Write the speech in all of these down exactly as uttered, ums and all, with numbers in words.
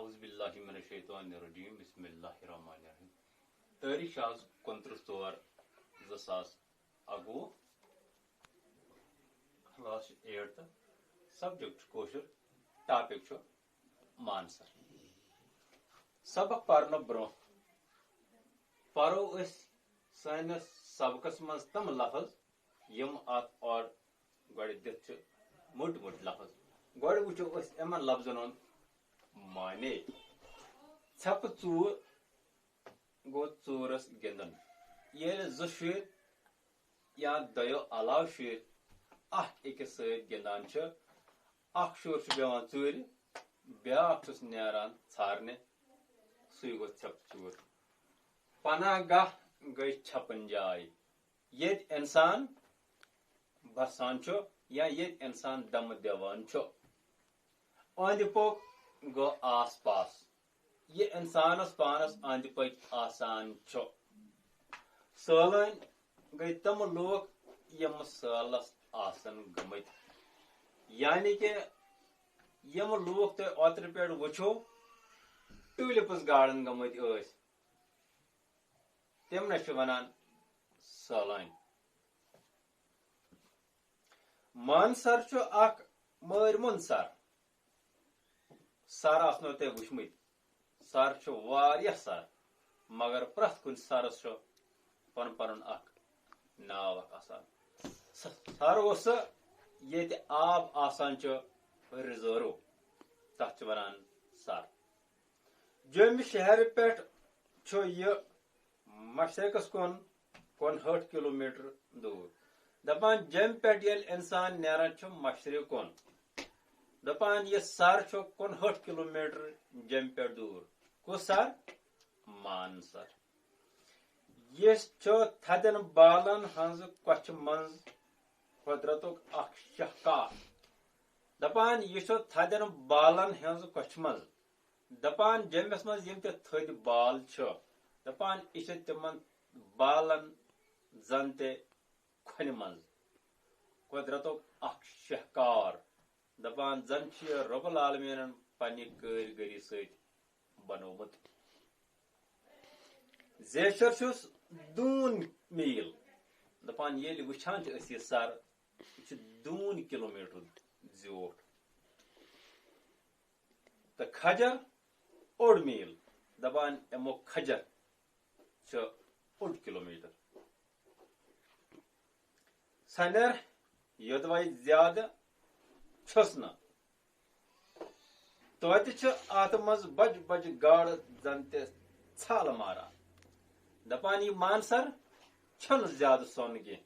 اعوذ باللہ من الشیطان الرجیم، بسم اللہ الرحمن الرحیم۔ تٲریخ چھِ آز کُنترٕہ ژور زٕ ساس اَکوُہ، class چھُ eighth، subject چھُ کٲشُر، topic چھُ مانسر۔ سبق پرنہٕ برونٛہہ پرو أسۍ سٲنِس سبقس منٛز تِم لفظ، یِم اتھ اور گۄڈٕ دِتھ چھِ مٔٹۍ مٔٹۍ لفظ۔ گۄڈٕ وٕچھو أسۍ یِمن لفظن ہُنٛد معنی۔ ژھٮ۪پہٕ ژوٗر گوٚو ژوٗرس گِنٛدُن۔ ییٚلہِ زٕ شُرۍ یا دۄیو علاوٕ شُرۍ اکھ أکِس سۭتۍ گِنٛدان چھِ، اکھ شُر چھُ بیٚہوان ژوٗرِ، بیٛاکھ چھُس نیران ژھارنہِ، سُے گوٚو ژھٮ۪پہٕ ژوٗر۔ پناہ گاہ گٔے چھپن جاے، ییٚتہِ انسان بسان چھُ یا ییٚتہِ انسان دمہٕ دِوان چھُ۔ أنٛدۍ پوٚک گوٚو آس پاس، یہِ انسانس پانس أنٛدۍ پٔکۍ آسان چھُ۔ سٲلٲنۍ گٔے تِم لوٗکھ یِم سٲلس آسن گٔمٕتۍ، یعنی کہِ یِم لوٗکھ تُہۍ اوترٕ پٮ۪ٹھ وٕچھو، ٹیوٗلِپس گاڑن گٔمٕتۍ ٲسۍ، تِمنس چھِ ونان سٲلٲنۍ۔ مانسر چھُ اکھ مٲرۍ مۄنٛد سر۔ سر آسنو تۄہہِ وٕچھمٕتۍ، سر چھُ واریاہ سر، مگر پرٛٮ۪تھ کُنہِ سرس چھُ پنُن پنُن اکھ ناو اکھ آسان۔ س-، سر اوس سُہ ییٚتہِ آب آسان چھُ reserve، تتھ چھِ ونان سر۔ جوٚمہِ شہرٕ پٮ۪ٹھ چھُ یہِ مشرقس کُن کُنہٲٹھ کلوٗمیٹر دوٗر۔ دپان جوٚمہِ پٮ۪ٹھ ییٚلہِ انسان نیران چھُ مشرق کُن، دپان یہِ سر چھُ کُنہٲٹھ کلوٗمیٹر جوٚمہِ پٮ۪ٹھ دوٗر۔ کُس سر؟ مان سر۔ یہِ چھُ تھدٮ۪ن بالن ہٕنٛز کۄچھِ منٛز قۄدرتُک اکھ شاہکار۔ دپان یہِ چھُ تھدٮ۪ن بالن ہٕنٛز کۄچھِ منٛز۔ دپان جوٚمِس منٛز یِم تہِ تھٔدۍ بال چھِ، دپان یہِ چھِ تِمن بالن زن تہِ کھۄنہِ منٛز قۄدرتُک اکھ شاہکار۔ دپان زن چھُ یہِ رب العالمیٖنن پننہِ کٲرۍگٔری سۭتۍ بنوومُت۔ زیچھر چھُس دوٗن میٖل۔ دپان ییٚلہِ وٕچھان چھِ أسۍ یہِ سر، یہِ چھُ دوٗن کلوٗمیٹر زیوٗٹھ۔ تہٕ کھجر اوٚڑ میٖل۔ دپان اَمیُک کھجر چھُ اوٚڑ کلوٗمیٹر۔ سنٮ۪ر یوٚدوَے زیادٕ چھُس نہٕ، توتہِ چھِ اَتھ منٛز بجہِ بجہِ گاڈٕ زن تہِ ژھالہٕ ماران۔ دپان یہِ مانسر چھُنہٕ زیادٕ سۄن کینٛہہ،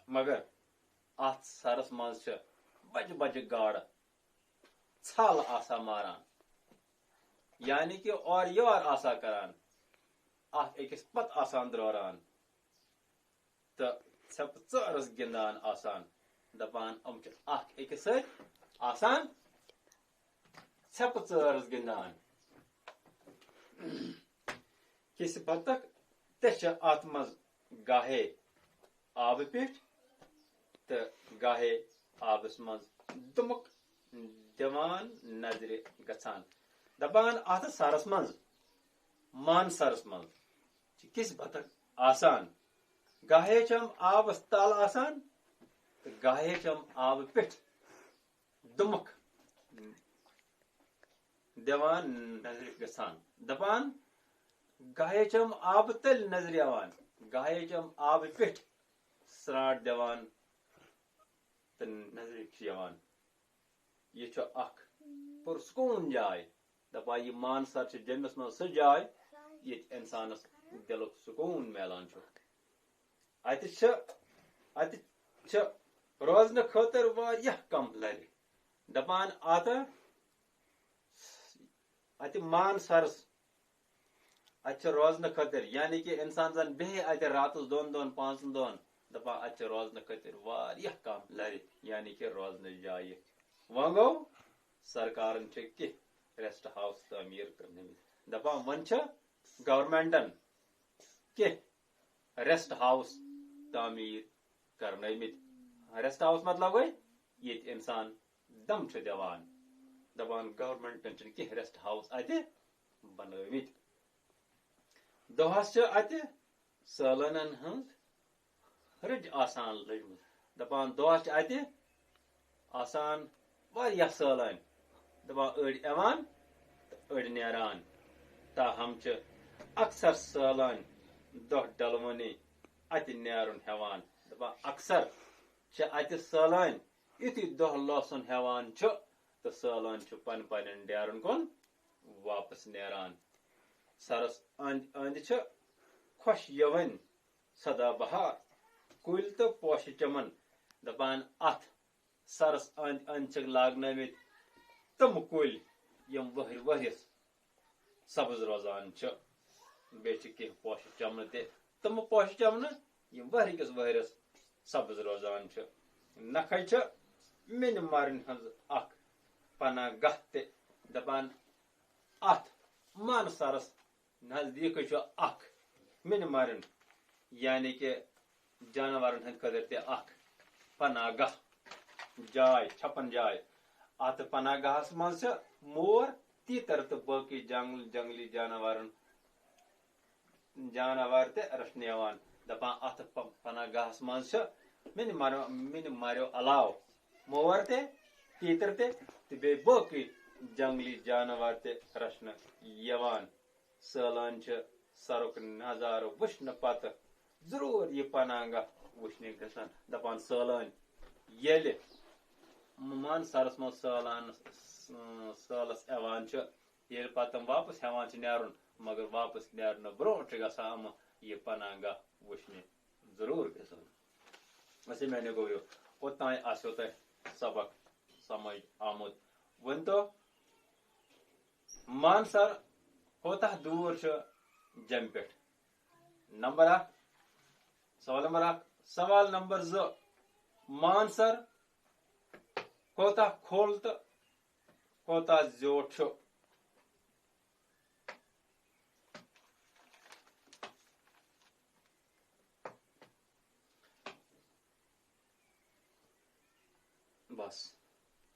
مگر اَتھ سرس منٛز چھِ بجہِ بجہِ گاڈٕ ژھالہٕ آسان ماران، یعنی کہِ اورٕ یور آسان کران، اکھ أکِس پتہٕ آسان دوران تہٕ ژھٮ۪پہٕ ژٲرس گِنٛدان آسان۔ دپان یِم چھِ اکھ أکِس سۭتۍ آسان ژھٮ۪پہٕ ژٲرس گِنٛدان۔ کِسہِ بطخ تہِ چھِ اتھ منٛز گاہے آبہٕ پیٚٹھۍ تہٕ گاہے آبس منٛز دُمُک دِوان نظرِ گژھان۔ دپان اتھ سرس منٛز، مان سرس منٛز چھِ کِس بطخ آسان، گاہے چھم آبس تل آسان تہٕ گاہے چھم آبہٕ پیٚٹھۍ دُمُک دِوان نظرِ گژھان۔ دپان گاہے چھم آبہٕ تٔلۍ نظرِ یِوان، گاہے چھم آبہٕ پیٚٹھۍ سرٛانٛٹھ دِوان تہٕ نظرِ چھِ یِوان۔ یہِ چھُ اکھ پُرسکوٗن جاے۔ دپان یہِ مانسر چھِ جنتس منٛز سۄ جاے ییٚتہِ انسانس دِلُک سکوٗن میلان چھُ۔ اتہِ چھِ، اتہِ چھِ روزنہٕ خٲطرٕ واریاہ کم لرِ۔ دپان اتھ، اتہِ مانسرس، اتہِ چھِ روزنہٕ خٲطرٕ، یعنی کہِ انسان زن بیٚہہِ اتہِ راتس دۄن دۄن پانٛژن دۄہن، دپان اتہِ چھِ روزنہٕ خٲطرٕ واریاہ کم لرِ، یعنی کہِ روزنٕچ جایہِ۔ وۄنۍ گوٚو سرکارن چھِ کینٛہہ rest house تعمیٖر کٔرمٕتۍ۔ دپان وۄنۍ چھِ governmentن کینٛہہ rest house تعمیٖر کرنٲومٕتۍ۔ Rest house مطلب گوٚو ییٚتہِ انسان دم چھُ دِوان۔ دپان گورنمنٹن چھِنہٕ کینٛہہ ریسٹ ہاوُس اتہِ بنٲومٕتۍ۔ دۄہس چھِ اتہِ سٲلٲنٮ۪ن ہٕنٛز رٔج آسان لٔجمٕژ۔ دپان دۄہس چھِ اتہِ آسان واریاہ سٲلٲنۍ۔ دپان أڑۍ یِوان تہٕ أڑۍ نیران۔ تاہم چھِ اکثر سٲلٲنۍ دۄہ ڈلوٕنی اتہِ نیرُن ہٮ۪وان۔ دپان اکثر چھِ اتہِ سٲلٲنۍ یُتھُے دۄہ لوسُن ہٮ۪وان چھُ تہٕ سٲلٲنۍ چھِ پننٮ۪ن پننٮ۪ن ڈیرن کُن واپس نیران۔ سرس أنٛدۍ أنٛدۍ چھِ خۄش یِوان سدا بہار کُلۍ تہٕ پوشہِ چمن۔ دپان اتھ سرس أنٛدۍ أنٛدۍ چھِکھ لاگنٲومٕتۍ تِم کُلۍ یِم ؤہرۍ ؤہرِس سبز روزان چھِ۔ بیٚیہِ چھِ کینٛہہ پوشہِ چمنہٕ تہِ، تِم پوشہِ چمنہٕ یِم ؤہرۍ کِس ؤہرِس سبز روزان چھِ۔ نکھے چھِ مِنہِ مارن ہٕنٛز اکھ پناہ گاہ تہِ۔ دپان اتھ مانسرس نزدیٖکٕے چھُ اکھ مِنہِ مارن، یعنی کہِ جانورن ہٕنٛدِ خٲطرٕ تہِ اکھ پناہ گاہ جاے، چھپن جاے۔ اتھ پناہ گاہس منٛز چھِ مور، تیتر تہٕ باقٕے جنگل، جنگلی جانورن، جانور تہِ رچھنہٕ یِوان۔ دپان اتھ پ-، پناہ گاہس منٛز چھِ مِنہِ مارو، مِنہِ ماریو علاوٕ مور تہِ، تیتر تہِ، تہٕ بیٚیہِ باقٕے جنگلی جانور تہِ رچھنہٕ یِوان۔ سٲلٲنۍ چھِ سرُک نظارٕ وٕچھنہٕ پتہٕ ضروٗر یہِ پناہ گاہ وٕچھنہِ گژھان۔ دپان سٲلٲنۍ ییٚلہِ مانسرس منٛز سٲلانس، سٲلس یِوان چھِ، ییٚلہِ پتہٕ تِم واپس ہٮ۪وان چھِ نیرُن، مگر واپس نیرنہٕ برونٛٹھ چھِ گژھان یِم یہِ پناہ گاہ وٕچھنہِ ضروٗر گژھُن۔ اچھا میانیو گوٚبریو، اوٚتام آسیو تۄہہِ سبق سمجھ آمُت۔ ؤنۍ تو، مانسر کوتاہ دوٗر چھُ جمہِ پٮ۪ٹھ؟ نمبر اکھ، سوال نمبر اکھ۔ سوال نمبر زٕ، مانسر کوتاہ کھوٚل تہٕ کوتاہ زیوٗٹھ چھُ؟ بس۔